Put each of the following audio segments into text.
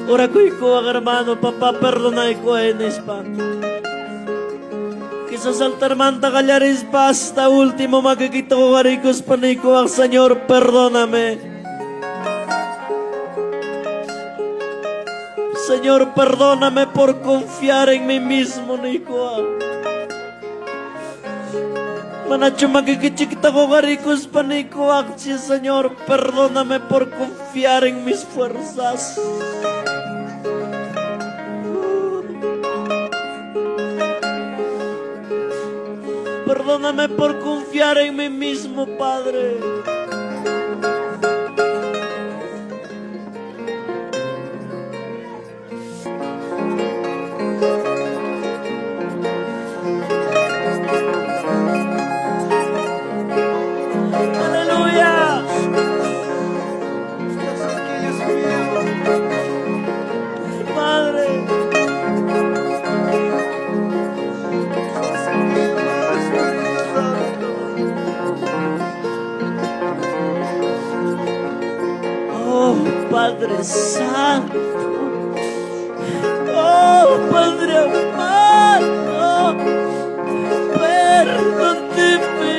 Orakuykuwaq hermano, papá perdonaykuway nispa. Quizás altarmanta qallarispa hasta último makikita huqariykuspa niykuwaq, Señor, perdóname. Señor, perdóname por confiar en mí mismo, niykuwaq. Manachu makikichikta huqarikuspa niykuwaqchik, Señor, perdóname por confiar en mis fuerzas. Perdóname por confiar en mí mismo, Padre. Aleluya. Estás aquí, Dios mío. Padre. Estás aquí, amado Espíritu Santo. Oh, Padre Santo. Oh, Padre amado. Perdóname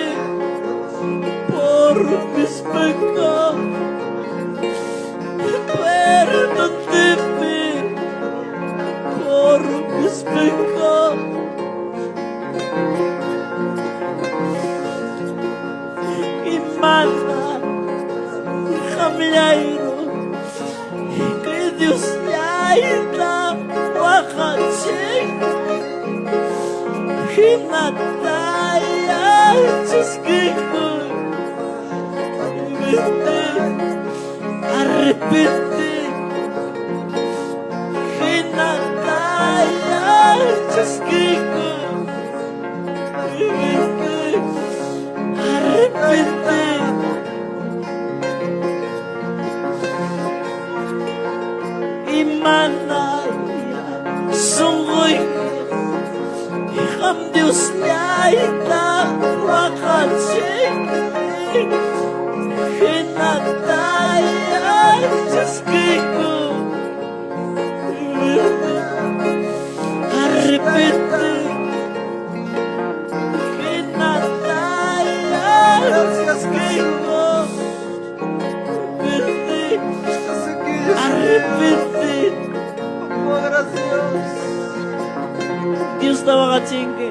por mis pecados. Perdóname por mis pecados. Imana qamllayru kay Diosllayta waqachin hinataya chaskiyku arrepente hinataya chaskiyku arrepente. Imanaya sunquyki qam Diosllayta waqachinki hinataya chaskiyku arrepente hinataya Gracias, chaskiyku Estás aquí, Dios mío. arrepente. Papá, gracias. Diosta waqachinki.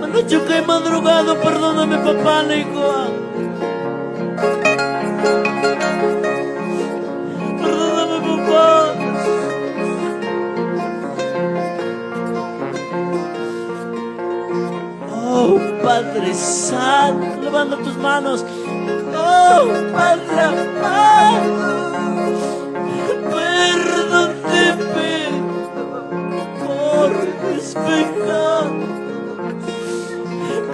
Manachu kay madrugado, perdóname, papá, niykuwaq. Perdóname, papá. Oh, Padre Santo, levanta tus manos. Oh, Padre amado, perdóname por mis pecados.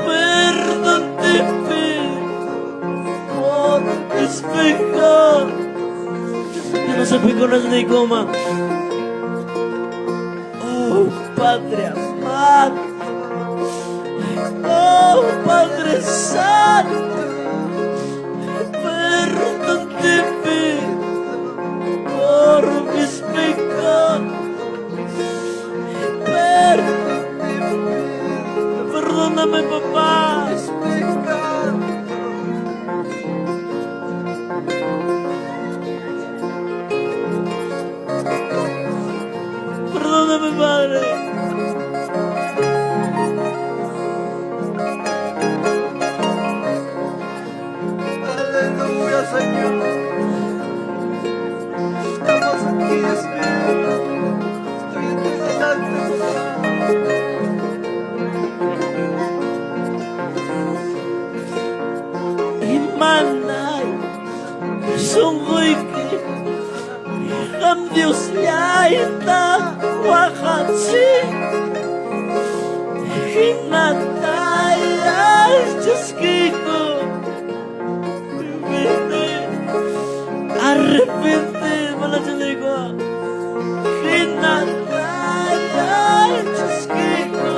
Perdóname por mis pecados. Yo no sé picones ni coma. Oh, Padre amado. Oh, Padre Santo. Perdóname por mis pecados. Perdóname, papá. Mis pecados. Perdóname, Padre. Aleluya, Señor. Estamos aquí, Dios mío. Estoy en tu delante, papá. Imanay sunquyki qam Diosllayta waqachin hinataya chaskiyku arrepente manachu niykuwaq hinataya chaskiyku.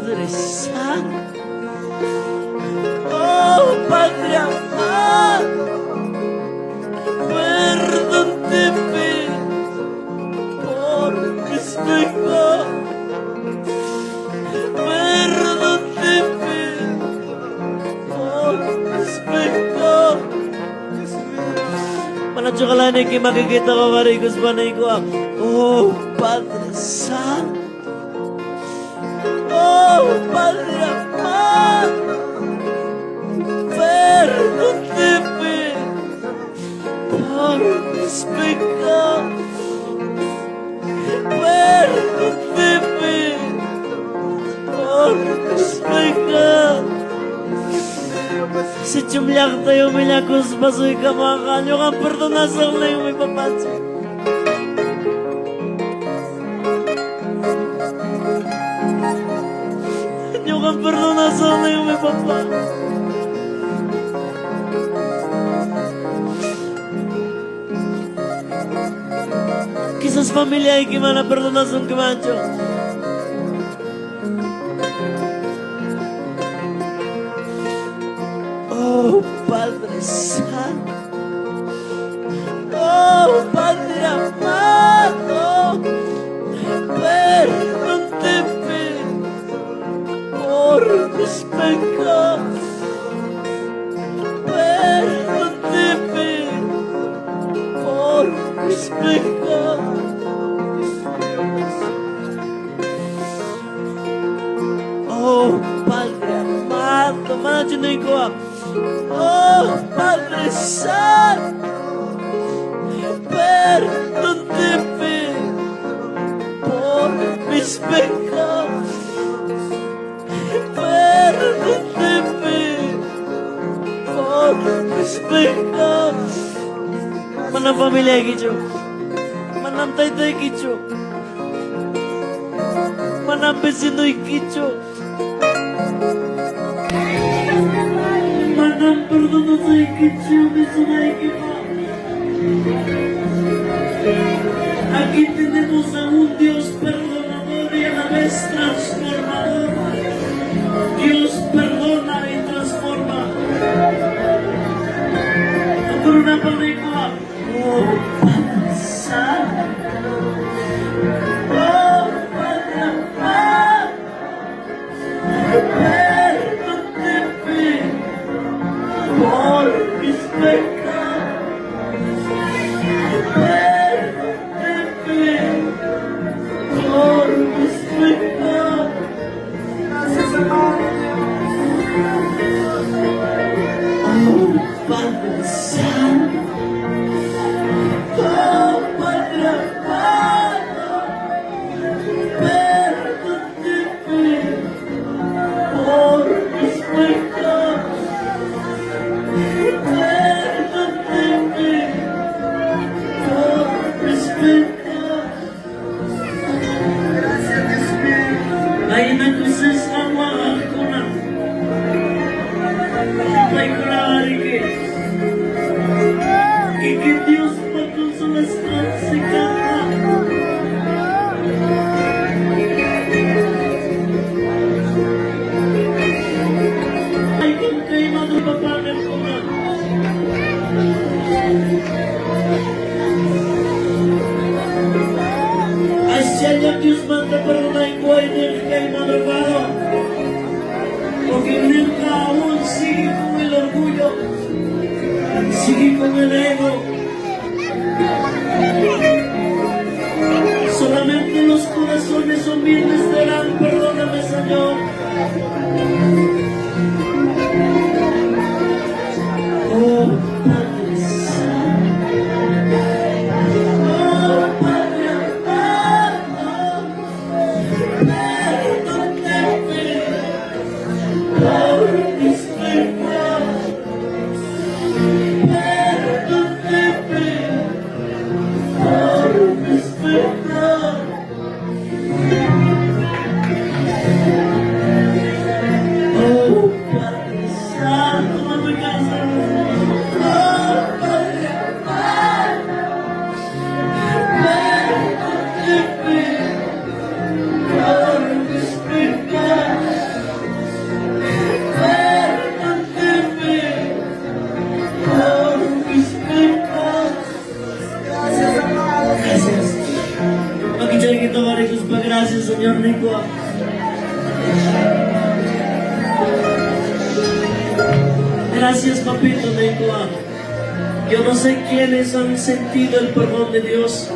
Padre Santo. Oh Padre amado. Perdón te pido por mis pecados. Perdón te pido por mis pecados. Dios mío. Manachu kalaniki makikita ko karikos panay ko. Oh, Padre Santo. Oh, Padre amado. Perdón te pido por mis pecados. Perdón te pido por mis pecados. Si chumllaqta humillakuspa suykamaqa ñuqam perdonasaqnin mi papacha. Ñuqam perdonasaqnin mi papá. Quizás familiayki mana perdonasunkimanchu. Oh Padre Santo. Oh Padre amado. Perdón te pido por mis pecados. Perdón te pido por mis pecados. Oh Padre amado, manachu niyko. Oh Padre Santo, perdón te pido por mis pecados. Perdón te pido por mis pecados. Manam familiaykichu. Manam taytaykichu. Manam vecinoykichu. Manam perdonasuykichu misunaykipa. Aquí tenemos a un Dios perdonador y a la vez transformador. Dios perdona y transforma. Oh, Padre Santo. Oh, Padre amado. Perdón te pido por mis pecados. Perdón te pido por mis pecados. Gracias, amado Dios. Oh, Padre Santo. Oh, Padre amado. Perdón te pido por mis pecados. Perdón te pido por mis pecados. Gracias, Dios mío. Mayna kusisqam waqaqkuna. Paykunariki. Kikin Diospa consolasqansi kanqa. Ay, kung kay madre papangan ko na. Asyalla Dios manda perdonaykuway niq kay madrugado. Señor niykuwa. Gracias, papito, niykuwa. Yo no sé quiénes han sentido el perdón de Dios.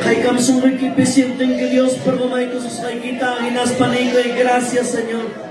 Haykam sunquykipi sienten que Dios perdonaykususqaykita hinaspa niykuy gracias, Señor.